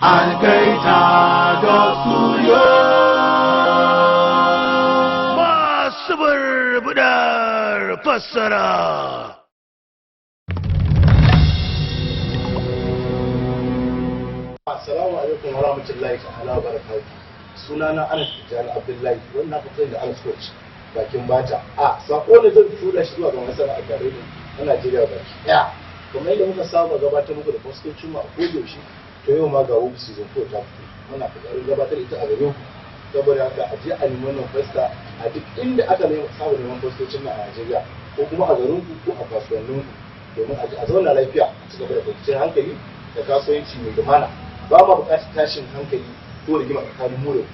Algaita Studio. Masu barbudar fassara. Assalamu alaikum wa rahmatullahi ta'ala wa barakatuh. Sunana Anas Tijjani Abdullahi, wannan aka sani da Anas Coach bakin bata. A sako ne zan tura shi zuwa ga masana'ar gare na Najeriya baki ɗaya. Kamar yadda muka saba gabatar muku da fastocin mu a kodayaushe, to yau ma ga Wolf Season 4 ta fito. Muna kokarin gabatar ita a gare ku. Saboda haka a je a nemi wannan fasta a duk inda aka saba neman fastocin nan a Najeriya, ko kuma a garin ku ko a kasuwannin ku, domin a je a zauna lafiya, a ci gaba da kwanciyar hankali da kasuwanci mai lumana. Ba ma buƙatar tashin hankali ko rigima tsakanin mu da ku.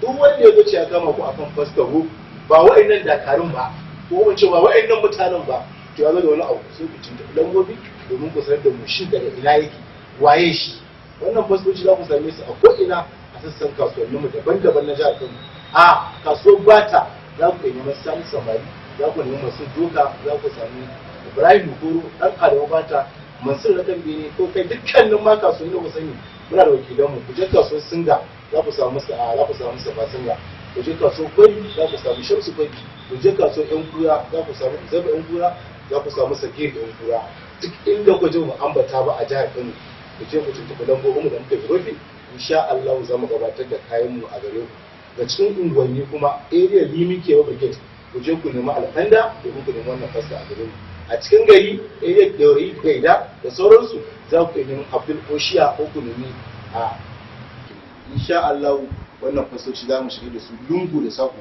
Duk wanda ya zo ya kama ku akan fastar ku, ba wa'annan dakarun ba, ko mu ce ba wa'annan mutanen ba, to ya zo da wani abu, sai ku tuntuɓi lambobi domin ku sanar da mu shi daga ina yake, waye shi. Wannan fastoci za ku same su a ko'ina a sassan kasuwanninmu daban-daban na jihar Kano. A kasuwar Bata za ku nemi Sani Samari, za ku nemi Masu Doka, za ku sami Ibrahim Goro, ɗan Adamu Bata, Mansur na kan Bene, ko kai dukkanin ma kasuwanni da ku sani muna da wakilanmu. Ku je kasuwar Singa, za ku samu za ku samu Safa Singa. Ku je kasuwar Kwari, za ku samu Shamsu Kwari. Ku je kasuwar Yan Kura, za ku samu Zaba Yan Kura, za ku samu Sagir Yan Kura. Duk inda ku je mu ambata ba a jihar Kano, ku je ku tuntuɓi lambobinmu da muka yi, insha Allah za mu gabatar da kayan mu a gare ku. Da cikin unguwanni kuma, area Limi Kewa Brigade, ku je ku nemi Alfanda domin ku nemi wannan fasta a gare mu. A cikin gari, area Dauri Gaida da sauransu, za ku nemi Abdul Oshiya ko ku nemi a insha Allah wannan fastoci za mu shiga da su lungu da sako.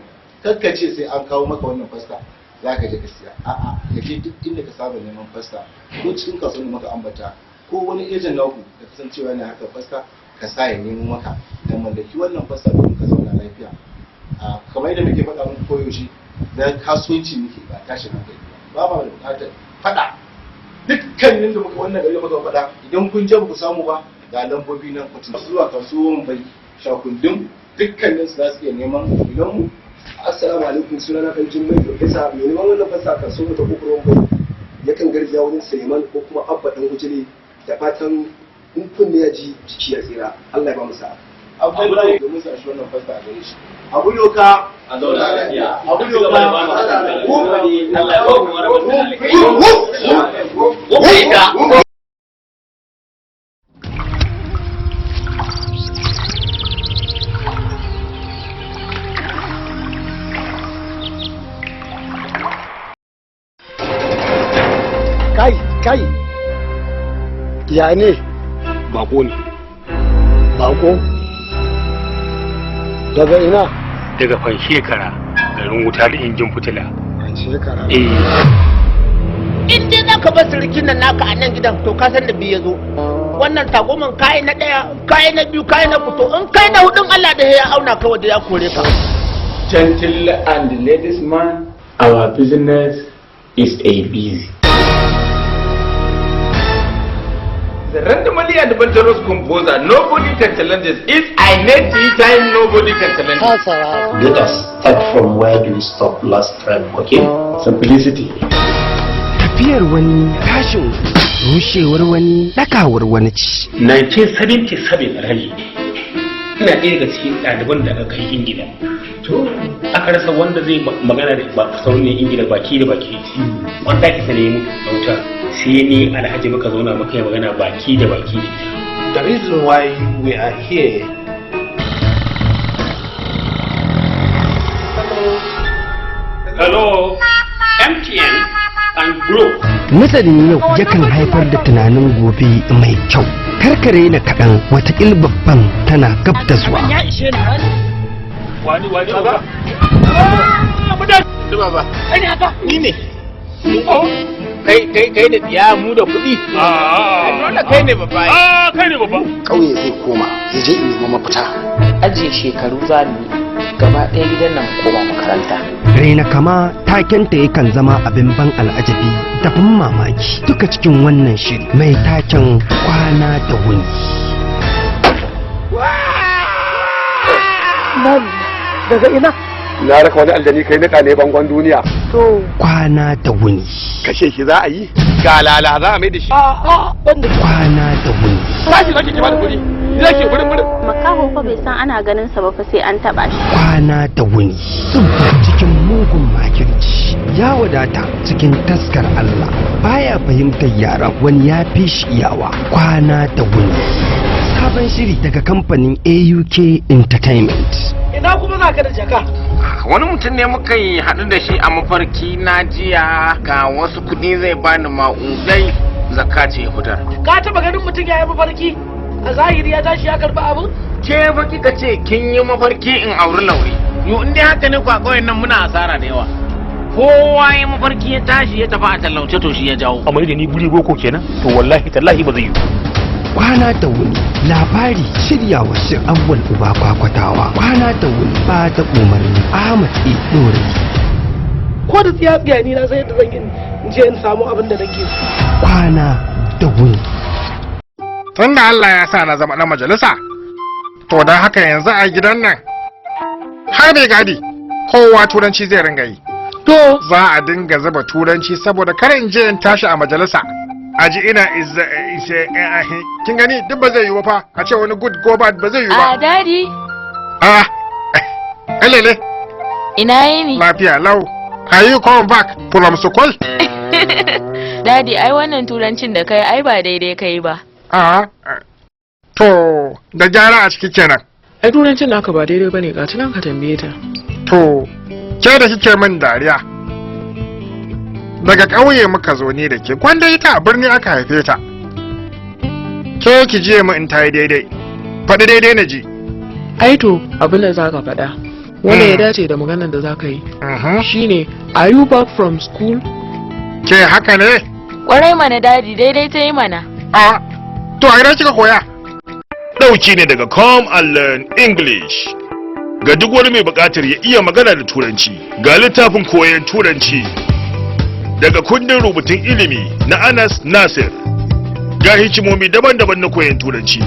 Kakkace sai an kawo maka wannan fasta za ka je ka siya. A'a, ka je duk inda ka saba neman fasta, ko cikin kasuwar da maka ambata, ko wani ejen naku da kasancewa ne haka fasta, ka sa ya nemo maka da mallaki wannan fasta domin ka zauna lafiya. Kamar yadda muke faɗa muku koyaushe, na kasuwanci muke, ba tashin hankali ba, ba ma da buƙatar faɗa. Dukkanin da muka wannan gari muka faɗa, idan kun je ku samu ba, ga lambobi nan, ku zuwa kasuwan bai shakundun, dukkanin su za su iya neman idan mu. Assalamu alaikum, sunana kan Jummai Professor. Mai neman wannan fasa kasuwar ta Kokuron Bai yakan garzaya wurin Suleiman ko kuma Abba Dan Gujire, da fatan in kunne ya ji jiki ya tsira. Allah ya ba mu sa'a. Abdullahi domin sa shi wannan fasta a gare shi. Abu doka a zauna lafiya. Abu doka Allah ya ba mu wani. Kai kai, ya ne? Bako ne. Bako daga ina? Daga Fanshekara, garin wuta da injin fitila. Fanshekara? Eh. In dai za ka bar sirikin nan naka a nan gidan, to ka san da biyu ya zo wannan tagoman, kayi na ɗaya, kayi na biyu, kayi na fito, in kai na hudun, Allah da ya auna ka wanda ya kore ka. Gentle and ladies man, our business is a busy. The randomly adventurous composer, nobody can challenge this. If I need tea time, nobody can challenge it. Let us start from where do we stop last time, okay? Simplicity. Tafiyar wani, tashin rushewar wani, ɗakawar wani ci. 1977, Alhaji, ina ɗaya daga cikin ɗaliban da aka kai Ingila. To aka rasa wanda zai magana da ba sarauniyar Ingila baki da baki, wanda ake sane mutu a wuta, sai ni Alhaji muka zauna muka yi magana baki da baki da ita. The reason why we are here. Hello, MTN and Glo. Nazarin yau yakan haifar da tunanin gobe mai kyau. Karkare na kaɗan, watakil babban tana gab da zuwa. Ya ishe ni. Wani wani oga. Baba, Ai haka. Ni ne. Kai kai kai da tsiya, mu da kuɗi. Dole kai ne babba. Ah, kai ne babba. Ƙauye zai koma ya je in nemi mafita. Ajiye shekaru za mu yi gaba ɗaya gidan nan mu koma makaranta. Raina kama takenta yakan zama abin ban al'ajabi da ban mamaki, duka cikin wannan shiri mai taken Kwana da Wuni. Daga ina? Na raka wani aljani kai nika ne bangon duniya. To. Kwana da Wuni. Kashe shi za a yi, ga lala za a mai da shi. A'a, banda Kwana da Wuni. Tashi zaki ki bada kuɗi. Zaki gurin. fa bai san ana ganin sa ba fa sai an taba shi. Kwana da wuni, tsubba cikin mugun makirci, ya wadata cikin taskar Allah, baya fahimtar yara, wani ya fi shi iyawa. Kwana da wuni, sabon shiri daga kamfanin AUK Entertainment. Ina kuma za ka da jaka? Wani mutum ne muka yi haɗu da shi a mafarki na jiya, ga wasu kuɗi zai bani ma'udai, zakka ce ya fitar. Ka taba ganin mutum ya yi mafarki a zahiri ya tashi ya karba abin? Ke fa kika ce kin yi mafarki in auri Laure. Yo, in dai haka ne kwa ƙauyen nan muna asara da yawa. Kowa ya mafarki ya tashi ya tafi a talauce, to shi ya jawo. Amma da ni guri boko kenan, to wallahi tallahi ba zai yi. Kwana da wuni, labari, shiryawa shir Awwal Uba Kwakwatawa. Kwana da wuni, ba da umarni Ahmad E Dore. Ko da tsiya tsiya ni na san yadda zan yi in je in samu abin da nake so. Kwana da wuni. Tun da Allah ya sa na zama ɗan majalisa, to don haka yanzu a gidan nan har mai gadi kowa turanci zai ringa yi. To za a dinga zuba turanci saboda kar in je in tashi a majalisa a ji ina is kin gani, duk ba zai yiwu fa a ce wani good go bad, ba zai yiwu ba. A daddy, Ah, elele. Ina yini? Lafiya lau. Are you come back from school? Daddy, ai wannan turancin da kai ai ba daidai kai ba. Ah, to da gyara a ciki kenan. Ai turancin naka ba daidai bane, ga tunan ka tambaye ta. To, ke da kike min dariya. Daga ƙauye muka zo ni da ke, gwanda ita a birni aka haife ta. Ke ki je mu in ta yi daidai. Faɗi daidai na ji. Ai to abin da zaka faɗa wanda ya dace da maganar da zaka yi shine, "Are you back from school?" Ke haka ne? Kwarai mana daddy, daidai ta yi mana. A, to a ina kika koya? Ɗauki ne daga Come and Learn English. Ga duk wani mai buƙatar ya iya magana da Turanci, ga littafin koyon Turanci. Daga kundin rubutun ilimi na Anas Nasir. Ga hikimomi daban-daban na koyon Turanci.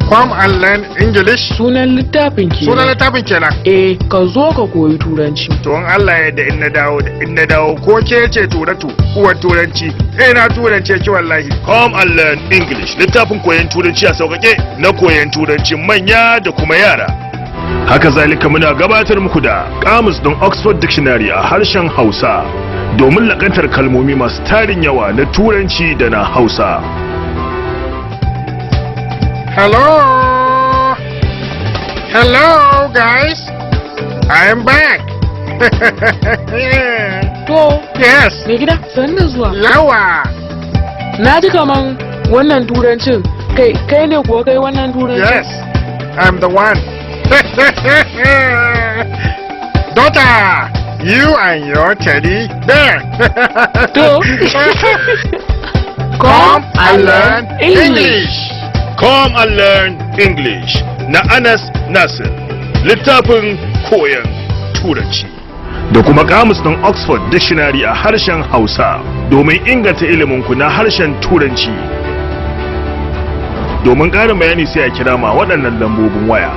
Come and Learn English. Sunan littafin kenan. Sunan littafin kenan. Eh, ka zo ka koyi turanci. To in Allah ya yarda in na dawo ko ke ce turatu uwar turanci, eh na turance ki wallahi. Come and Learn English, littafin koyon Turanci a sauƙaƙe na koyon Turanci manya da kuma yara. Haka zalika muna gabatar muku da kamus ɗin Oxford Dictionary a harshen Hausa domin lakantar kalmomi masu tarin yawa na Turanci da na Hausa. Hello. Hello, guys. I'm back. To. Yes. Mai gida, sannu da zuwa. Yawa. Na ji kaman wannan turancin kai kai ne kuwa kai wannan turancin? Yes, I'm the one. Daughter, you and your teddy bear. To. Come and learn English. Come and Learn English na Anas Nasir, littafin koyon Turanci. Da kuma kamus ɗin Oxford Dictionary a harshen Hausa domin inganta iliminku na harshen Turanci. Domin ƙarin bayani sai a kira ma waɗannan lambobin waya.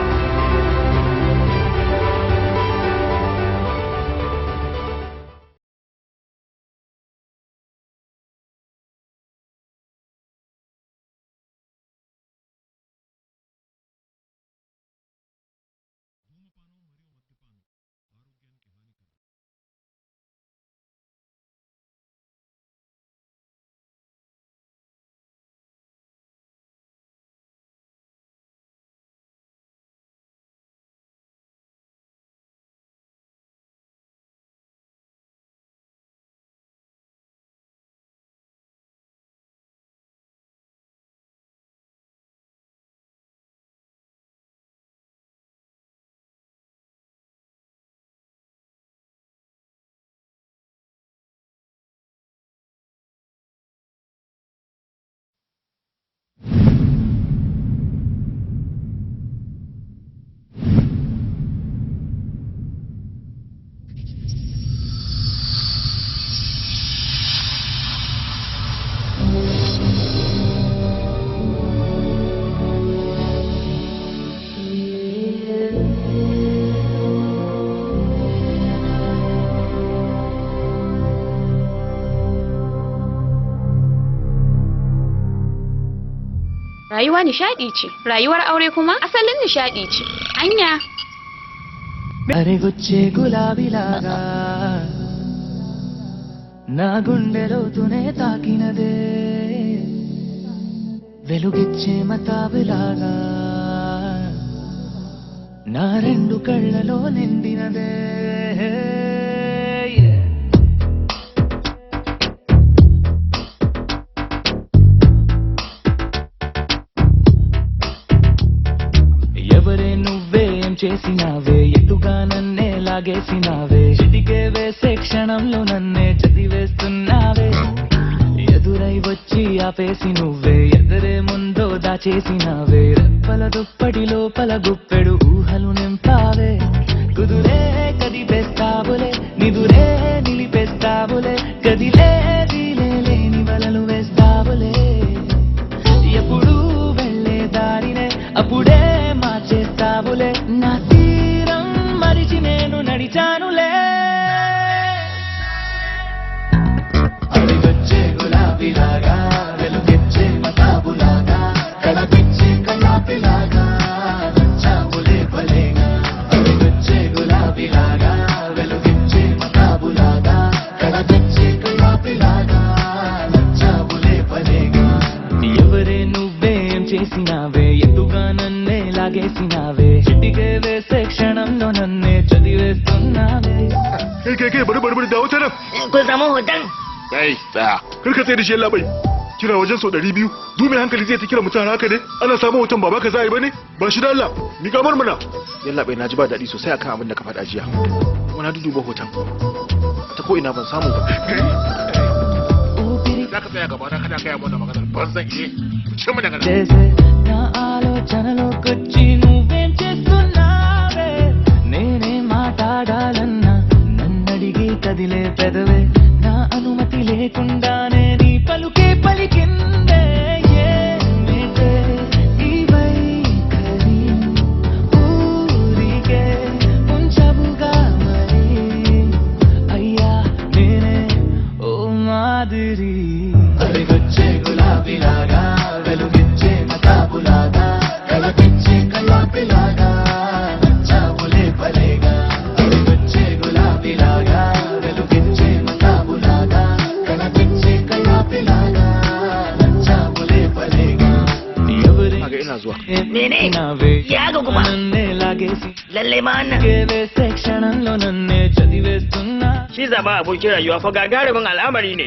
Rayuwa nishadi ce, rayuwar aure kuma asalin nishadi ce. Anya. అరెగొచ్చే గులాబీలాగా నా గుండెలోతునే తాకినదే వెలుగిచ్చే మతాబులాగా నా రెండు కళ్ళలో నిండినదే. ఎవరే నువ్వే ఏం చేసినావే ఎటుగా నన్నే లాగేసినావే చిటికే వేసే క్షణంలో నన్నే చదివేస్తున్నావే ఎదురై వచ్చి ఆపేసి నువ్వే ఎదురే ముందో దాచేసినావే రెప్పల దుప్పటి లోపల గుప్పెడు ఊహలు నింపావే కుదురే కదిపేస్తావులే నిదురే నిలిపేస్తావులే కదిలే లేని వలలు వేస్తావులే ఎప్పుడు వెళ్ళే దారినే అప్పుడే మార్చేస్తావులే నా తీరం మరిచి నేను నడిచానులే. అడిగొచ్చే గులాబీలాగా వెలుగిచ్చే మతాబులాగా కలపిచ్చే కలాపిలాగా నచ్చావులే భలేగా. అడిగొచ్చే గులాబీలాగా వెలుగిచ్చే మతాబులాగా కలపిచ్చే కలాపిలాగా నచ్చావులే భలేగా. ఎవరే నువ్వేం చేసినావే ఎటుగా నన్నే లాగేసినావే చిటికే వేసే క్షణంలో నన్నే చదివేస్తున్నావే. Kai kai kai, bari bari bari, dawo ta nan. Kun samu hoton? Kai tsaya, kar ka tsaye da shi yalla bai. Kira wajen sau 200, duk mai hankali zai ta kira mutum haka ne? Ana samun hoton baba ka za a yi ba ne? Ba shi da Allah, mi kamar mana. Yalla bai, na ji ba daɗi sosai akan abin da ka faɗa jiya. Kuma na duduba hoton. Ta ko ina ban samu ba. Za ka tsaya gaba na kana gaya mana maganar banzan iye. Ce mu daga nan. చేసే నా ఆలోచనలోకొచ్చి నువ్వేం చేస్తున్నావే నేనే మాట్లాడాలన్నా నన్నడిగి కదిలే పెదవే నా అనుమతి లేకుండానే నీ పలుకే పలికిందే ఏమిటే ఈ వైఖరి ఊరికే ఉంచవుగా మరి అయ్యా నేనే ఓ మాదిరి. అడిగొచ్చే గులాబీలాగా వెలుగిచ్చే మతాబులాగా కలపిచ్చే కలాపిలాగా నచ్చావులే భలేగా. అడిగొచ్చే గులాబీలాగా వెలుగిచ్చే మతాబులాగా కలపిచ్చే కలాపిలాగా నచ్చావులే భలేగా. ఎవరే Kaga ina zuwa. Mene? Ya ga kuma. నన్నే లాగేసి Lalle ma wannan. వేసే క్షణంలో నన్నే చదివేస్తున్నా. Shi zaba abokin rayuwa fa gagarumin al'amari ne.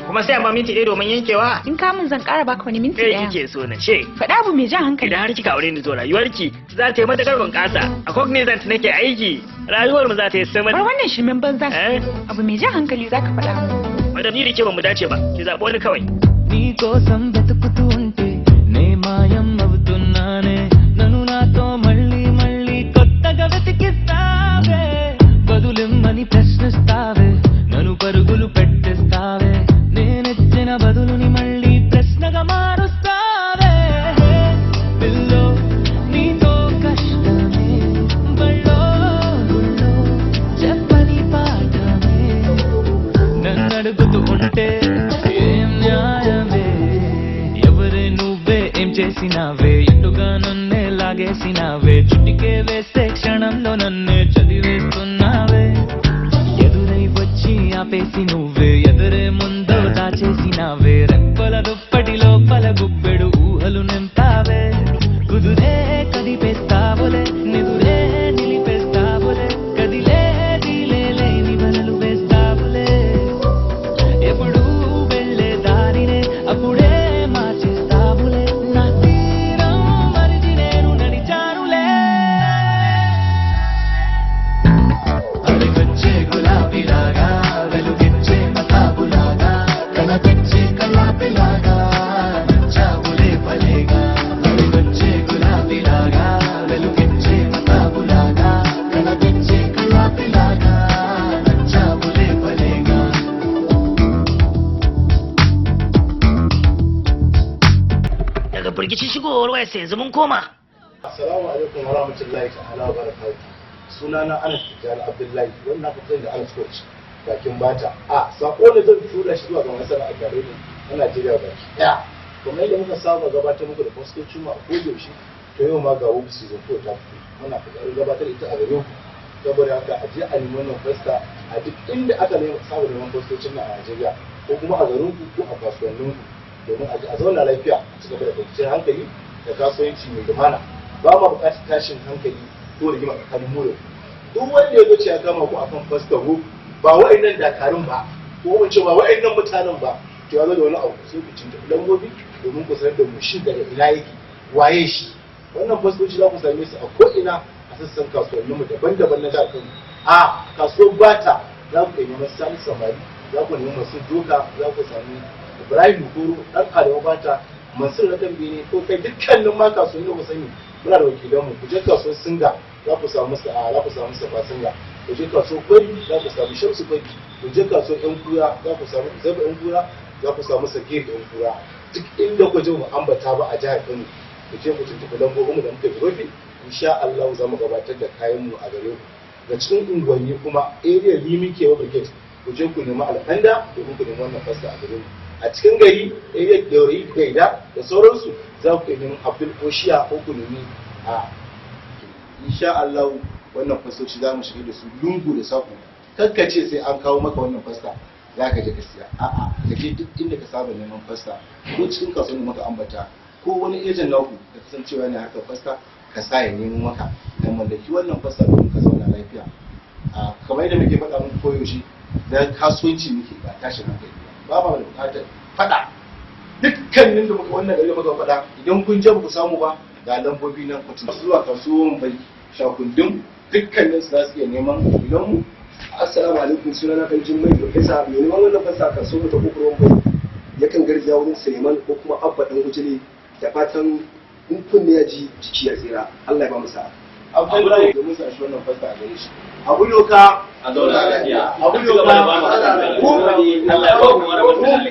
Kuma sai amma minti 1 domin yankewa. In ka mun zan ƙara baka wani minti Me ɗaya. kike so na ce? Faɗa abu mai jan hankali. Idan har kika aure ni to rayuwarki za ta yi matakar bunƙasa. A Cognizant nake aiki. Rayuwar mu za ta yi sama. Bar wannan shirmen banza. Abu mai jan hankali zaka faɗa mu. Madam ni da ke ba mu dace ba. Ki zaɓi wani kawai. నీ కోసం వెతుకుతూ ఉంటే నే మాయం అవుతున్నానే నన్ను నాతో మళ్ళీ మళ్ళీ కొత్తగా వెతికిస్తావే బదులిమ్మని ప్రశ్నిస్తావే నన్ను పరుగులు పెట్టిస్తావే నేనిచ్చిన బదులుని మళ్ళీ ప్రశ్నగా మారుస్తావే పిల్లో నీతో కష్టమే బళ్ళో గుళ్ళో చెప్పని పాఠమే నన్ను అడుగుతూ ఉంటే ఏం న్యాయమే ఎవరే నువ్వే ఏం చేసినావే ఎటుగా నన్నే లాగేసినావే చుటికే వేసే క్షణంలో నన్నే చదివేస్తున్నావే ఎదురై వచ్చి ఆపేసి నువ్వే ఎదురే ముందో దాచేసినావే రెప్పల దుప్పటి లోపల గుప్పెడు ఊహలు నింపావే కుదురే కదిపేస్తావులే నిదురే నిలిపేస్తావులే కదిలే లేని వలలు వేస్తావులే ఎప్పుడు వెళ్ళే దారినే అప్పుడే మార్చేస్తావులే నా తీరం మరిచి నేను నడిచానులే. అడిగొచ్చే గులాబీలాగా వెలుగిచ్చే మతాబులాగా కలపిచ్చే కలాపిలాగా నచ్చావులే భలేగా. అడిగొచ్చే గులాబీలాగా వెలుగిచ్చే మతాబులాగా కలపిచ్చే కలాపిలాగా నచ్చావులే భలేగా. Daga firgicin shigowar wayarsa yanzu mun koma. Assalamu alaikum wa rahmatullahi ta'ala wa barakatuh. Sunana Anas Tijjani Abdullahi, wanda aka fi sani da Anas Coach, bakin bata. A sako ne zan tura shi zuwa ga masana'ar gareji na Najeriya baki ɗaya. Kamar yadda muka saba gabatar muku da fastocin mu a kodayaushe, to yau ma ga Wolf Season 4 ta fito, muna kokarin gabatar da ita a gare ku. Saboda haka a je a nemi wannan fasta a duk inda aka saba neman fastocin nan a Najeriya, ko kuma a garin ku ko a kasuwannin ku, domin a zauna lafiya, a ci gaba da kwanciyar hankali da kasuwanci mai lumana. Ba ma buƙatar tashin hankali ko rigima tsakanin mu da ku. Duk wanda ya zo ce ya kama ku akan fastar ku, ba wa'annan dakarun ba, ko mu ce ba wa'annan mutanen ba, to ya zo da wani abu, sai ku cinta lambobi domin ku sanar da mu shi daga ina yake, waye shi. Wannan fastoci za ku same su a ko'ina a sassan kasuwanninmu daban-daban na jihar Kano. A kasuwar Bata za ku nemi Sani Samari, za ku nemi Mansur Doka, za ku sami Ibrahim Goro, Dan Adamu Bata, Mansur na Bene, ko kai dukkanin ma kasuwanni da ku sani muna da wakilanmu. Ku je kasuwar Singa, za ku samu za ku samu Safa Singa. Ku je kasuwar Kwari, za ku samu Shamsu Kwari. Ku je kasuwar Yan Kura, za ku samu Zabi Yan Kura, za ku samu Sagir Yan Kura. Duk inda ku je mu ambata ba a jihar Kano, ku je ku tuntuɓi lambobinmu da muka rufe, insha Allah za mu gabatar da kayan mu a gare ku. Da cikin unguwanni kuma, area Limi Kewa Brigade, ku je ku nemi alfanda domin ku nemi wannan fasta a gare mu. A cikin gari, area Dauri Gaida da sauransu, za ku nemi Abdul Oshiya ko ku nemi a insha Allah wannan fastoci za mu shiga da su lungu da sako. Kakkace sai an kawo maka wannan fasta za ka je ka siya. A'a, ka je duk inda ka saba neman fasta, ko cikin kasuwanni maka ambata, ko wani ejen naku da kasancewa yana harkar fasta, ka sa ya nemo maka da mallaki wannan fasta domin ka zauna lafiya. Kamar yadda muke faɗa muku koyaushe, da kasuwanci muke, ba tashin hankali ba, ba ma da buƙatar faɗa. Dukkanin da muka wannan gari muka faɗa, idan kun je ku samu ba, ga lambobi nan, ku zuwa kasuwan bai shakundin, dukkanin su za su iya neman idan mu. Assalamu alaikum, sunana Dan Jummai Professor. Mai neman wannan fasa kasuwar ta Kokuron Bai yakan garzaya wurin Suleiman ko kuma Abba Dan Ujile. Da fatan in kunne ya ji, jiki ya tsira. Allah ya ba mu sa'a. Abdullahi domin su ashi wannan fasta a gare shi. Abu doka a zauna lafiya. Abu doka. Allah ya ba mu wani.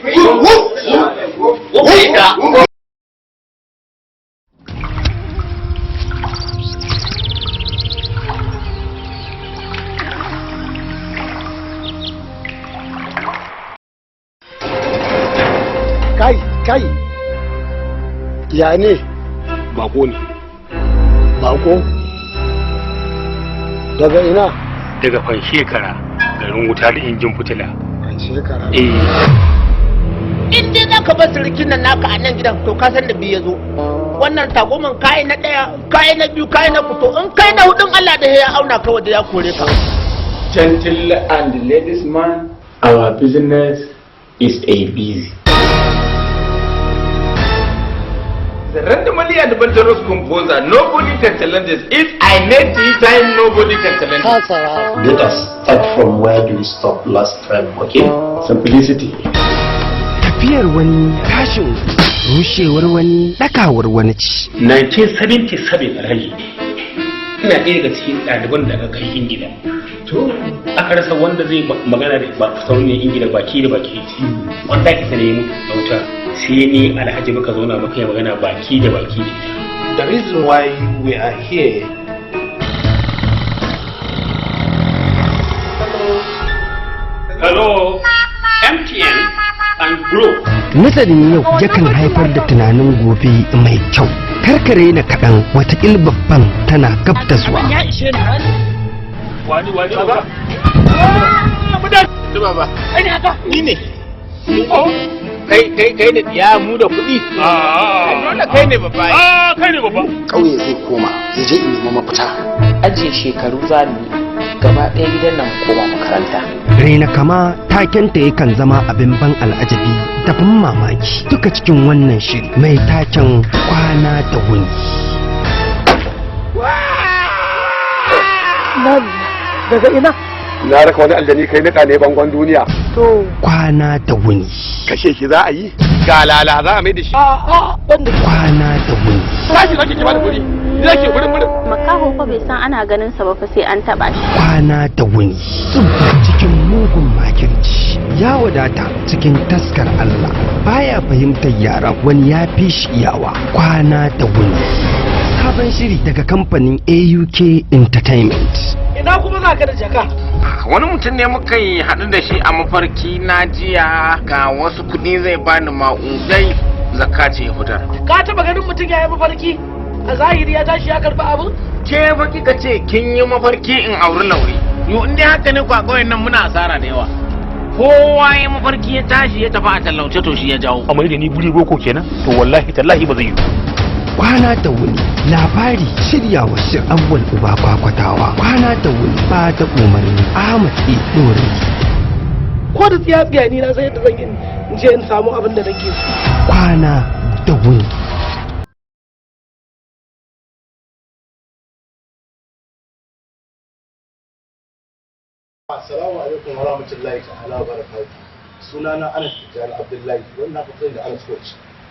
Kai, kai, ya ne? Bako ne. Bako daga ina? Daga Fanshekara, garin wuta da injin fitila. Fanshekara? Eh. In dai za ka bar sirikin nan naka a nan gidan, to ka san da biyu ya zo. Wannan tagoman kayi na ɗaya, kayi na biyu, kayi na fito, in kai na hudun Allah da ya auna ka wanda ya kore ka. Gentle and ladies man, our business is a busy. The randomly adventurous composer, nobody can challenge this. If I need tea time, nobody can challenge this. Let us start from where do we stop last time, okay? Simplicity. Tafiyar wani, tashin rushewar wani, ɗakawar wani ci. 1977, Alhaji, ina ɗaya daga cikin ɗaliban da aka kai Ingila. To aka rasa wanda zai magana da ba sarauniyar Ingila baki da baki. Wanda ake sane mutu na wuta, sai ni Alhaji muka zauna muka yi magana baki da baki da ita. The reason why we are here. Hello, MTN and Glo. Nazarin yau yakan haifar da tunanin gobe mai kyau. Karkare na kaɗan, watakil babban tana gab da zuwa. Ya ishe ni. Wani wani baba. Baba. Ai ne haka? Ni ne. Kai kai kai da diya mu da kuɗi. Dole kai ne babba. Ah, kai ne babba. Ƙauye zai koma ya je in nemi mafita. Ajiye shekaru za mu yi gaba ɗaya gidan nan mu koma makaranta. Raina kama takenta yakan zama abin ban al'ajabi da ban mamaki, duka cikin wannan shiri mai taken Kwana da Wuni. Daga ina? Na raka wani aljani kai nika ne bangon duniya. To. Kwana da Wuni. Kashe shi za a yi? Ga lala za a mai da shi. A banda. Kwana da Wuni. Tashi zaki ki bani guri. Ni zaki gurin gurin. Makaho fa bai san ana ganin sa ba fa sai an taba shi. Kwana da Wuni. Tsubba cikin mugun makirci ya wadata cikin taskar Allah, baya fahimtar yaran wani, ya fi shi iyawa. Kwana da Wuni, sabon shiri daga kamfanin AUK Entertainment. Ina kuma za ka da jaka? Wani mutum ne muka yi haɗu da shi a mafarki na jiya, ga wasu kuɗi zai bani ma'udai. Zakka ce ya fitar. Ka taba ganin mutum ya yi mafarki a zahiri ya tashi ya karbi abin? Ke fa kika ce kin yi mafarki in auri Laure. Yo, in dai haka ne kwa ƙauyen nan muna asara da yawa. Kowa ya mafarki ya tashi ya tafi a talauce, to shi ya jawo. A mai da ni buri boko kenan, to wallahi tallahi ba zai yi. Kwana da Wuni, labari, shiryawa Shir Awwal Uba Kwakwatawa. Kwana da Wuni, ba da umarni Ahmad E Dorai. Ko da tsiya tsiya ni na san yadda zan yi in je in samu abin da nake so. Kwana da Wuni. Assalamu alaikum wa rahmatullahi ta'ala wa barakatuh. Sunana Anas Tijjani Abdullahi, wanda aka sani da Anas Coach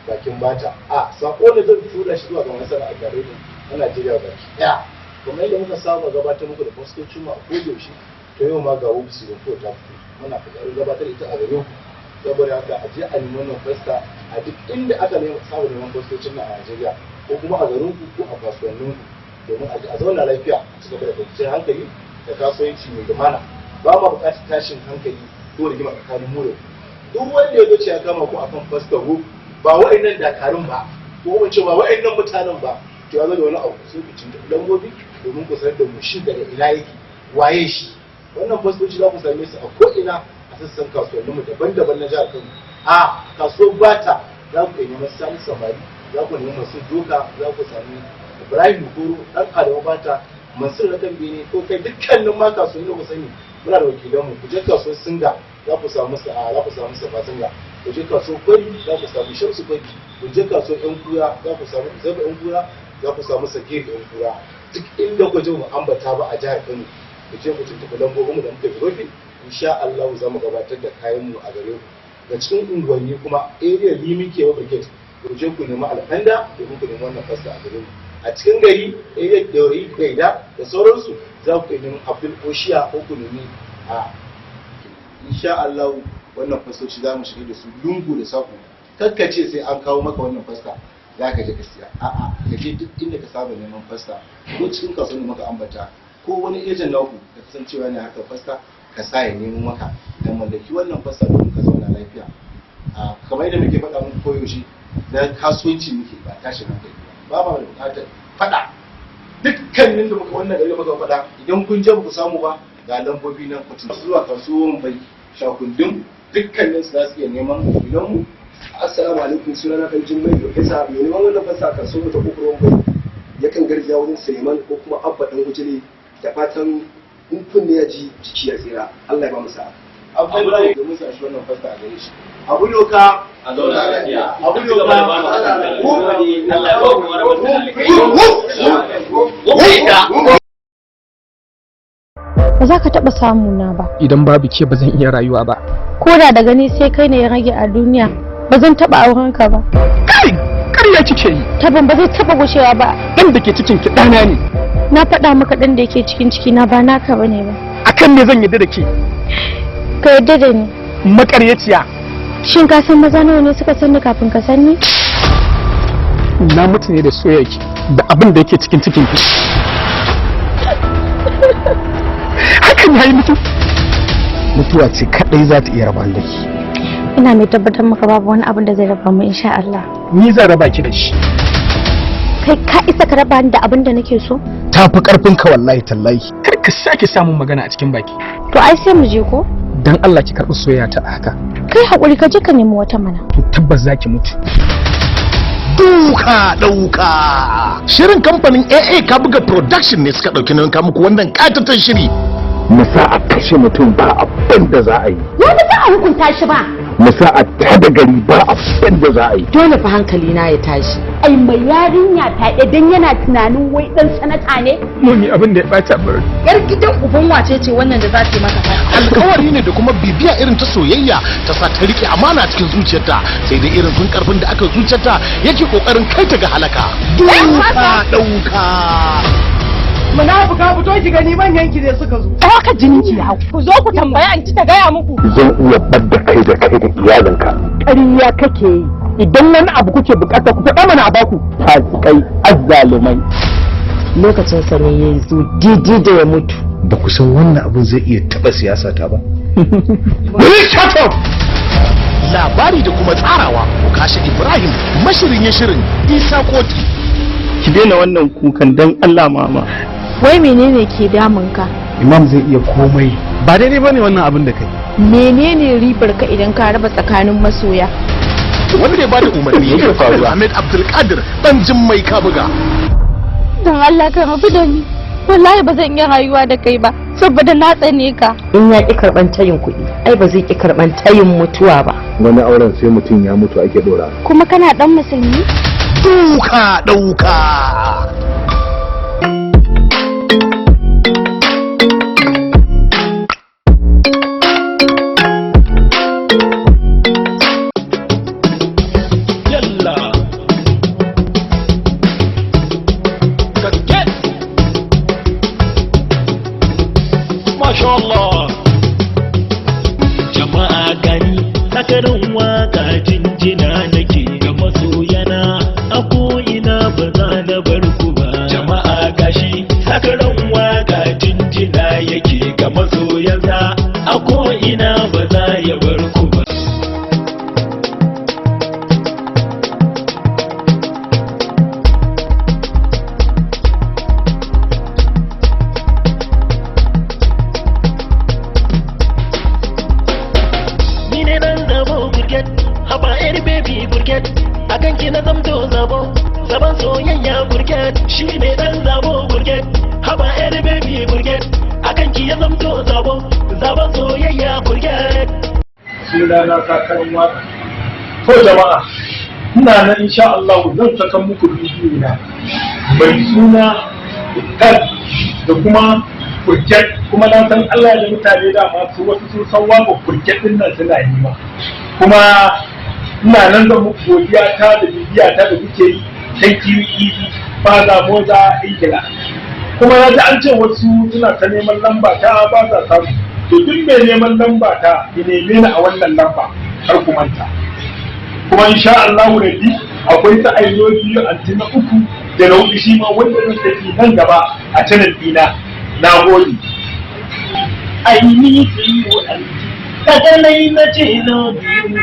bakin bata. A sako ne zan tura shi zuwa ga masana'ar gareji na Najeriya baki daya. Kamar yadda muka saba gabatar muku da fastocin mu a kodayaushe, to yau ma ga Wub Season 4 ta fito. Muna kokarin gabatar ita a gare ku. Saboda haka a je a nemi wannan fasta a duk inda aka nemi saba neman fastocin nan a Najeriya, ko kuma a garin ku ko a kasuwannin ku, domin a je a zauna lafiya, a ci gaba da kwanciyar hankali da kasuwanci mai lumana. Ba ma buƙatar tashin hankali ko rigima tsakanin mu da ku. Duk wanda ya zo ce ya kama ku akan fasta ku, ba wa'annan dakarun ba, ko mu ce ba wa'annan mutanen ba, to ya zo da wani abu, sai ku tuntuɓi lambobi domin ku sanar da mu shi daga ina yake, waye shi. Wannan fastoci za ku same su a ko'ina a sassan kasuwanninmu daban-daban na jihar Kano. A kasuwar Bata za ku nemi Sani Samari, za ku nemi Masu Doka, za ku sami Ibrahim Goro, ɗan Adamu Bata, Mansur na kan Bene, ko kai dukkanin ma kasuwanni da ku sani muna da wakilanmu. Ku je kasuwar Singa za ku samu sa, za ku samu Safa Singa. Ku je kasuwar Kwari za ku samu Shamsu Kwari. Ku je kasuwar Yan Kura za ku samu Zaba Yan Kura, za ku samu Sagir Yan Kura. Duk inda ku je mu ambata ba a jihar Kano, ku je ku tuntuɓi lambobinmu da muka rufe, insha Allah za mu gabatar da kayan mu a gare ku. Ga cikin unguwanni kuma, area Limi Kewa Brigade, ku je ku nemi Alfanda domin ku nemi wannan fasta a gare mu. A cikin gari, area Dauri Gaida da sauransu, za ku nemi Abdul Oshiya ko ku nemi a insha Allah wannan fastoci za mu shiga da su lungu da sako. Kakkace sai an kawo maka wannan fasta za ka je ka siya. A'a, ka je duk inda ka saba neman fasta, ko cikin kasuwar da muka ambata, ko wani ejen naku da kasancewa ne haka fasta, ka sa ya nemo maka da mallaki wannan fasta domin ka zauna lafiya. Kamar yadda muke faɗa muku koyaushe, na kasuwanci muke, ba tashin hankali ba, ba ma da buƙatar faɗa. Dukkanin da muka wannan gari muka faɗa, idan kun je ku samu ba, ga lambobi nan, ku zuwa kasuwan bai shakundin, dukkanin su za su iya neman wakilan mu. Assalamu alaikum, sunana kan Jummai Professor. Mai neman wannan fasa kasuwar ta Kofar Bai yakan garzaya wurin Suleiman ko kuma Abba Dan Ujile, da fatan in kunne ya ji jiki ya tsira. Allah ya ba mu sa'a. Abdullahi domin sa shi wannan fasta a gare shi. Abu doka a zauna lafiya. Abu doka. Allah ya ba mu. Ba za ka taɓa samu na ba. Idan babu ke, ba zan iya rayuwa ba. Ko da daga ni sai kai ne ya rage a duniya, ba zan taɓa auren ka ba. Kai, ƙarya kike yi. Taban ba zai taɓa gushewa ba. Dan da ke cikin ki ɗana ne. Na faɗa maka, ɗan da yake cikin ciki na ba naka bane ba. Akan me zan yarda da ke? Ka yarda da ni. Maƙaryaciya. Shin ka san maza nawa ne suka san ni kafin ka san ni? Na mutu ne da soyayya da abin da yake cikin cikin ki. Hakan yayi mutu. Mutuwa ce kadai za ta iya raba da ki. Ina mai tabbatar maka babu wani abin da zai raba mu, insha Allah. Ni zan raba ki da shi. Kai, ka isa ka raba ni da abin da nake so? Ta fi karfin ka, wallahi tallahi. Kar ka sake samun magana a cikin baki. To ai sai mu je ko? Dan Allah ki karɓi soyayya ta a haka. Kai hakuri, ka je ka nemi wata mana. To tabbas zaki mutu. Duka Ɗauka. Shirin kamfanin AA Kabuga Production ne suka ɗauki nauyin muku wannan ƙatatan shiri. Mu sa a kashe mutum, ba abin da za a yi. Wani ba a hukunta shi ba. Mu sa a tada gari, ba abin da za a yi. Dole fa hankali na ya tashi. Ai mai yarinya fyaɗe dan yana tunanin wai dan sanata ne. Mummy, abin da ya bata bar. Yar gidan uban wace ce wannan da za ta yi maka fyaɗe? Alkawari ne da kuma bibiya irin ta soyayya ta sa ta rike amana cikin zuciyarta, sai dai irin sun karfin da aka zuciyarta yake kokarin kai ta ga halaka. Duka Ɗauka. Munafuka, fito ki gani, manyan ki ne suka zo. Haka jinin ki hau. Ku zo ku tambaya anti ta gaya muku. Zan iya ɓadda kai da kai da iyalinka. Ƙarya kake yi. Idan wani abu kuke bukata, ku faɗa mana a baku. Fasikai, azzalumai. Lokacin sa ne ya zo didi da ya mutu. Ba ku san wannan abin zai iya taɓa siyasa ta ba. Will you shut up? Labari da kuma tsarawa Ukasha Ibrahim, mashirin ya shirin Isa Koki. Ki daina wannan kukan dan Allah, mama. Wai menene ke damun ka? Imam zai iya komai. Ba daidai bane wannan abin da kai. Menene ribar ka idan ka raba tsakanin masoya? Wanda ya bada umarni Yake faruwa? Ahmed Abdulkadir Dan Jimmai Kabuga. Don Allah ka rabu da ni. Wallahi ba zan iya rayuwa da kai ba saboda na tsane ka. In ya ƙi karɓan tayin kuɗi, ai ba zai ƙi karɓan tayin mutuwa ba. Wani auren sai mutum ya mutu ake dora. Kuma kana dan musulmi? Duka ɗauka. Yalla. Gaske. Masha Allah. Jama'a gani, sakarin waka jinjina nake ga masoyana a ko'ina, ba za na bar ku ba. Jama'a gashi, sakarin waka jinjina yake ga masoyansa a ko'ina, ba za ya bar ku ba. Ni ne nan zabo burget, haba yar baby burget, akan ki na zamto zabo, zaban soyayya burget. Shi ne dan zabo burget, haba yar baby burget, akan ki ya zamto zabo, zaban soyayya burget. Suna na Sakarin Waka. To jama'a, ina nan insha Allah zan saka muku bidiyo na mai suna Ital da kuma Kurket. Kuma na san Allah da mutane da masu wasu sun san waka Kurket din nan suna yi ma. Kuma ina nan zan muku godiya ta da bibiya ta da kuke yi. Thank you, Easy Faza Moza Ingila. Kuma na ji an ce wasu suna ta neman lamba ta ba sa samu. To duk mai neman lamba ta ya neme ni a wannan lamba, kar ku manta. Kuma insha Allah rabbi akwai ta ayo biyu, anti na uku da na hudu shi ma wanda zan saki nan gaba a channel dina. Na gode. I need you aunty, kaga na ce love you,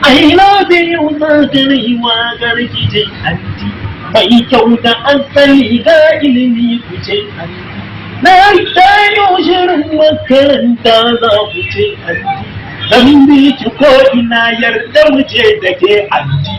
I love you. Sakarin wakar ki ce aunty, mai kyau da asali ga ilimi, ku ce aunty. Na tayo shirin makaranta, za ku ce aunty. Zan bi ki ko ina, yarda mu ce da ke aunty.